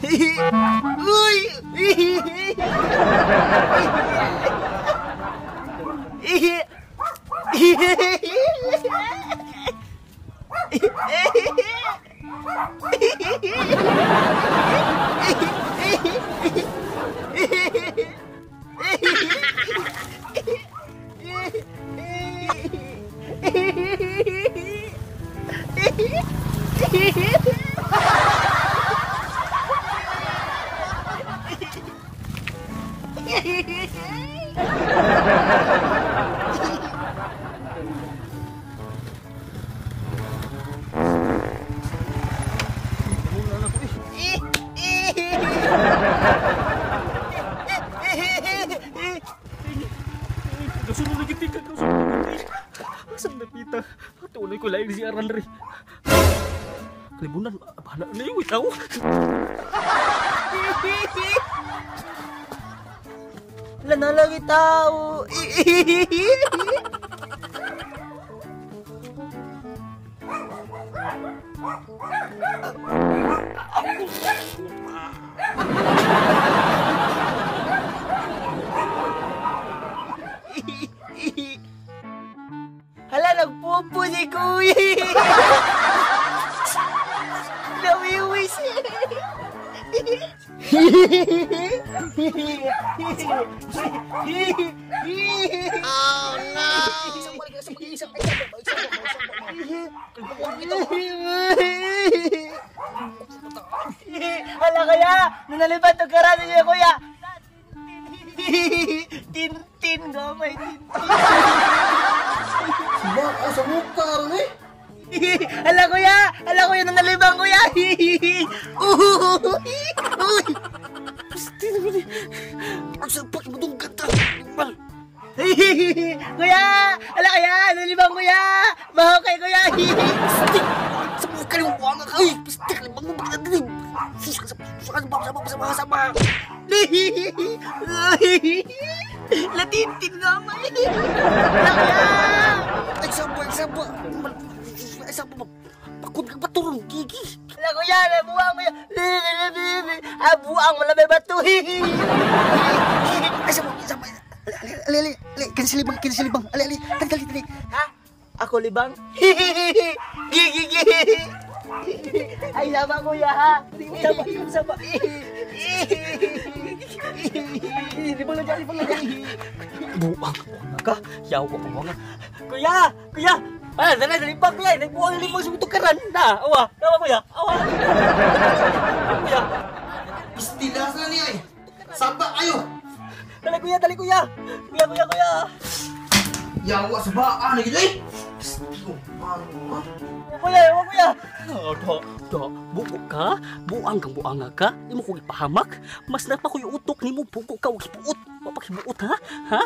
Uy! Tunay ko lain si Aran rin. Kalibunan, bahala na yun, itaw. Lanalang itaw. Hala, nagpupo si Kuya. Nawiwis. Oh no! Hala kaya, nanalibat ang karami niya kuya. Tintin gamay, tintin. Baka sa mukha ron eh. Hala kuya, nanalibang kuya. Uy! Pasti naman eh. Ang sapak mo itong gata. Kuya! Hala kaya, nanalibang kuya! Baho kay kuya! Pasti! Sa mukha yung buwanga ka! Pasti! Kalibang mo bakit natin eh! Sama! Latintin gamay! Hala kuya! Ay, saba! Ay, saba! Pakod ka bato ron, gigi! Hala kuya! Nabuang kuya! Ah, buang! Wala may bato! Ay, saba! Ali, ali! Kinisilibang! Ali! Tali! Ha? Ako libang? Gigi! Ay, sama kuya ha! Sama! Libang lang dyan! Buang ka! Yawa ka buang. Kuya! Kuya! Ah, dali libang kuya! Nagbuang libang sa tukaran! Na! Awa! Awa kuya! Awa! Kuya! Istilas na niya eh! Saba kayo! Dali kuya! Kuya! Yawa sa baan na gito eh! Kuya! Kuya! Do, buo ka? Buang kang buanga ka? Imo kong ipahamak? Mas napa ko yung utok nimo, buko ka, huwag hibuot. Mapakhibuot, ha? Ha?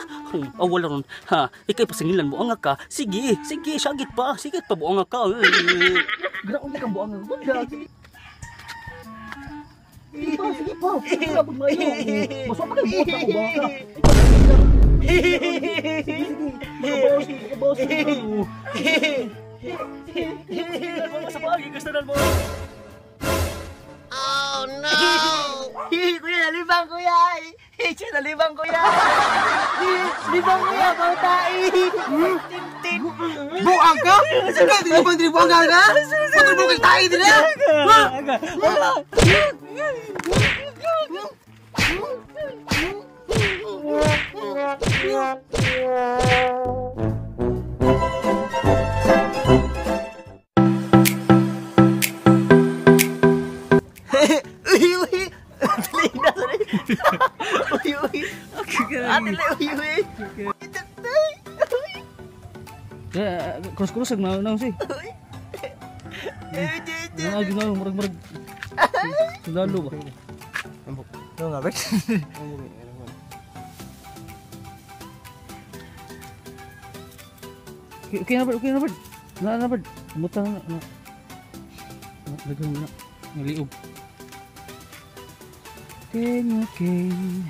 Wala ron, ha? Ika'y pasingilan mo anga ka. Sige, sagit pa. Sige pa, buanga ka. Graon na kang buanga. Sige pa. Wala pag mayo. Maswa pa kayo buot na ko, buanga ka. Sige. Mga boss. Oh no! Kuya, nalibang kuya! Nalibang kuya! Libang kuya, bautai! Tintin! Buang ka? Hindi buang ka? Matulbukil tayo din eh! Wala! Uy! Dali na, sorry. Uy! Ate, uy! Cross-cross ang na si. Ginaw, murag-murag. Sundalo ba? Ano nga, Bert? Okay na, Bert. Na, Bert. Muta na. Lagyan mo na. Naliog. Can you gain?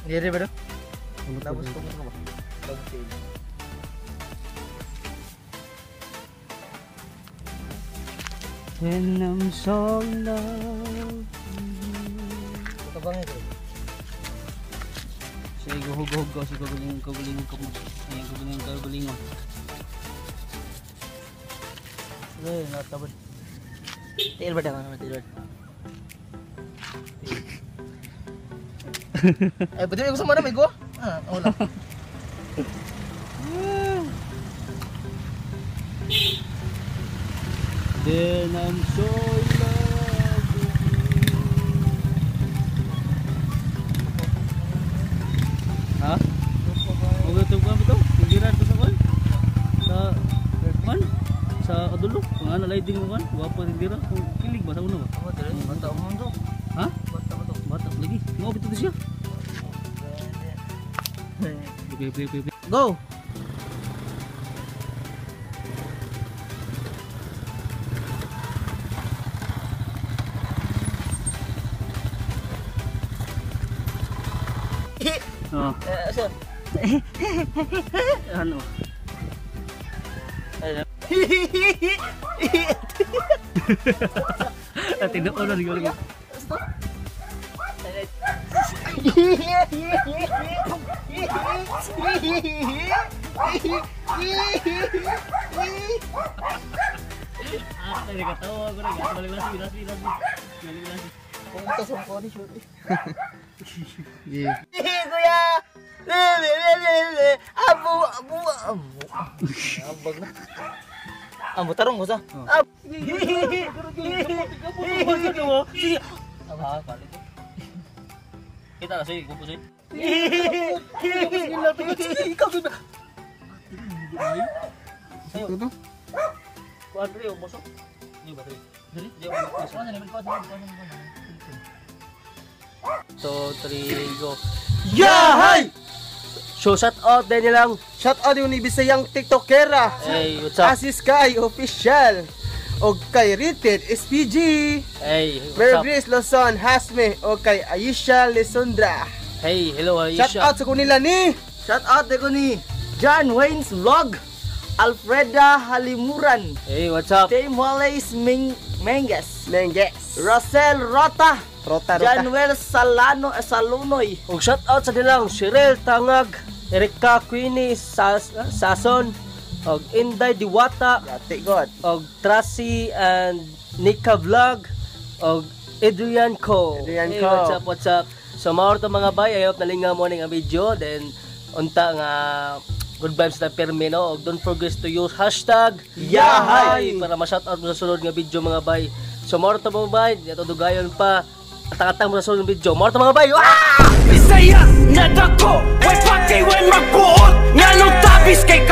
Diri ba do? Tapos ko ba? Long tail. When I'm so in love. Katabang ito. Sige, guhug-guhug ko. Sige, kagalingon, kagalingon ka mo. Ayan, kagalingon, kagalingon. Eh, natabad. Tail ba daw? Tail ba? Eh, pwede ko sa marami ko? Ah, wala. Then I'm so in love with you. Ha? Okay, ito ba ito? Tingiran ito sa kwan? Sa kwan? Sa kadulo? Kung ano lighting mo kwan? Wapo tingira. Kung kilig ba sa una ba? Ako, dali. Bata mo to. Ha? Bata mo to. Bata lagi. Mau ito siya. Play, play, play, play. Go! Oh. Sir. Ano? Tinuon na siguro. Ah, tadi katawa ko rin. Balik lasi, lasi, lasi. Balik lasi. Pumunta sa ko ni shoot. Yeah. Kuya! Le le le le. Abu abu abu. Abag na. Amo tarong ko sa. Sige. Aba, balik. Kita na sige, kupo sige. Ito? Kuan diri o bosok. Di ba diri? Diri, di ba? 2, 3, go. Yahay! So shout out din nilang. Shout out yung ni Bisayang TikTokera. Hey, what's up? Asis Kai Official. Og kay Rated SPG. Hey, what's Mary up? Grace Lozon Hasme o kay Aisha Lisondra. Hey, hello Aisha. Shout out sa kunila ni Shout out ko ni John Wayne's Vlog, Alfreda Halimuran, Hey, what's up? Tim Wallace Menges, Menges. Russell Rota, Rota Rota. Januel Salano Salunoy, Og shout out sa nilang Cheryl Tangag, Erika Queenie Sason, og Inday Diwata, Yati God. og Tracy and Nika Vlog, og Adrian Co. Adrian hey, Co. What's up, what's up? So mao to mga bay, I hope nalingaw mo ning ang video. Then unta nga good vibes na pirmi no. Og don't forget to use hashtag Yahay! para ma-shoutout mo sa sunod nga video mga bay. So mao to mga bay, di ato dugayon pa. Atang-atang mo sa sunod nga video. Mao to mga bay. Ah! Bisaya nga dako, way pati way magbuot. Nganong tabis kay